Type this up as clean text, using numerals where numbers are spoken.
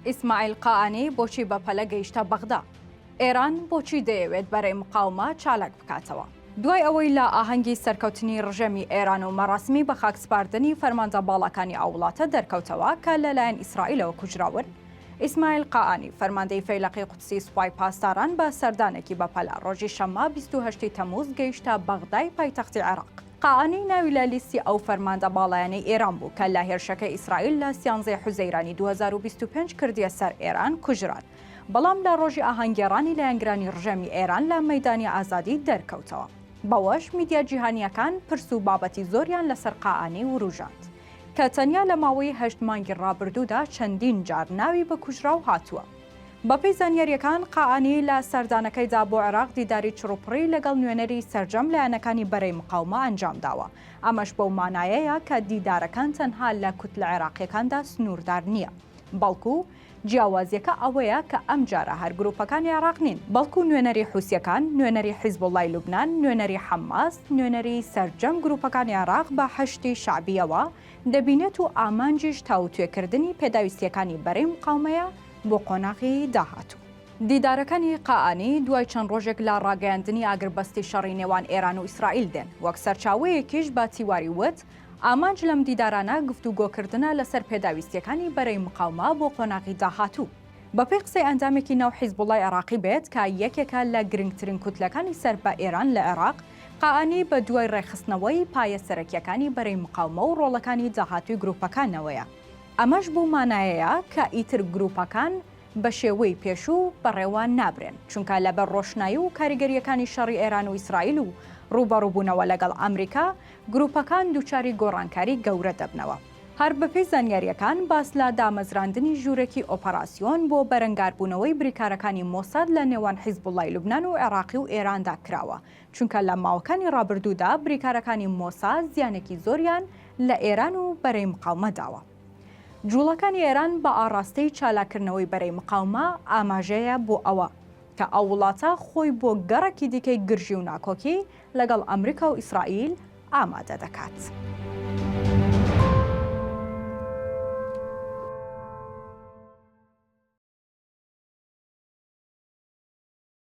ئیسماعیل قائانی بۆچی بەپەلە گەیشتە بەغدا؟ ئێران بۆچی دەیەوێت بەرەی مقاومە چالاک بکاتەوە؟ دوای ئەوەی لە ئاهەنگی سەرکەوتنی ڕژێمی ئێران و مەراسمی بەخاکسپاردنی فەرماندە باڵاکانی ئەو وڵاتە دەرکەوتەوە کە لەلایەن ئیسرائیلەوە کوژراون، ئیسماعیل قائانی، فەرماندەی فەیلەقی قودسی سوپای پاسداران بە سەردانێکی بەپەلە ڕۆژی شەممە 28 ی تەمووز گەیشتە بەغدای پایتەختی عێراق. قائانی ناوی لە لیستی ئەو فەرماندە باڵایانەی ئێران بوو کە لە هێرشەکەی ئیسرائیل لە سیانزەی حوزەیرانی 2025 کردیە سەر ئێران کوژران، بەڵام لە ڕۆژی ئاهەنگگێڕانی لایەنگرانی ڕژێمی ئێران لە مەیدانی ئازادی دەرکەوتەوە. بەوەش میدیا جیهانییەکان پرس و بابەتی زۆریان لەسەر قائانی وروژاند. کە تەنیا لە ماوەی هەشت مانگی ڕابردوودا چەندین جار ناوی بە کوژراو هاتووە. بەپێی زانیارییەکان، قائانی لە سەردانەکەیدا بۆ عێراق دیداری چڕوپڕی لەگەڵ نوێنەری سەرجەم لایەنەکانی بەرەی مقاومە ئەنجامداوە، ئەمەش بەو مانایەیە کە دیدارەکان تەنها لە کوتلە عێراقییەکاندا سنووردار نییە، بەڵکو جیاوازییەکە ئەوەیە کە ئەمجارە هەر گروپەکانی عێراق نین، بەڵکو نوێنەری حوسییەکان، نوێنەری حیزبوڵڵای لوبنان، نوێنەری حەماس، نوێنەری سەرجەم گروپەکانی عێراق بە حەشدی شەعبییەوە دەبینێت و ئامانجیش تاوتوێکردنی پێداویستییەکانی بەرەی مقاومەیە بۆ قۆناغی داهاتوو. دیدارەکانی قائانی دوای چەند ڕۆژێک لە ڕاگەیاندنی ئاگربەستی شەڕی نێوان ئێران و ئیسرائیل دێن، وەک سەرچاوەیەکیش بە تیواری وت، ئامانج لەم دیدارانە گفتوگۆکردنە لەسەر پێداویستییەکانی بەرەی مقاومە بۆ قۆناغی داهاتوو. بەپێی قسەی ئەندامێکی ناو حیزبوڵڵای عێراقی بێت کە یەکێکە لە گرنگترین کوتلەکانی سەر بە ئێران لە عێراق، قائانی بە دوای ڕێکخستنەوەی پایە سەرەکییەکانی بەرەی مقاومە و ڕۆڵەکانی داهاتووی گروپەکانەوەیە. ئەمەش بەو مانایەیە کە ئیتر گروپەکان بە شێوەی پێشوو بەڕێوە نابرێن، چونکە لەبەر ڕۆشنایی و کاریگەرییەکانی شەڕی ئێران و ئیسرائیل و ڕووبەڕووبوونەوە لەگەڵ ئەمریکا، گروپەکان دووچاری گۆڕانکاری گەورە دەبنەوە. هەر بەپێی زانیارییەکان باس لە دامەزراندنی ژوورێکی ئۆپەراسیۆن بۆ بەرەنگاربوونەوەی بریکارەکانی مۆساد لە نێوان حیزبوڵڵای لوبنان و عێراقی و ئێراندا کراوە، چونکە لە ماوەکانی ڕابردوودا بریکارەکانی مۆساد زیانێکی زۆریان لە ئێران و بەرەی مقاومە داوە. جوڵەکانی ئێران بە ئاڕاستەی چالاککردنەوەی بەرەی مقاومە ئاماژەیە بۆ ئەوە کە ئەو وڵاتە خۆی بۆ گەڕێکی دیکەی گرژی و ناکۆکی لەگەڵ ئەمریکا و ئیسرائیل ئامادە دەکات.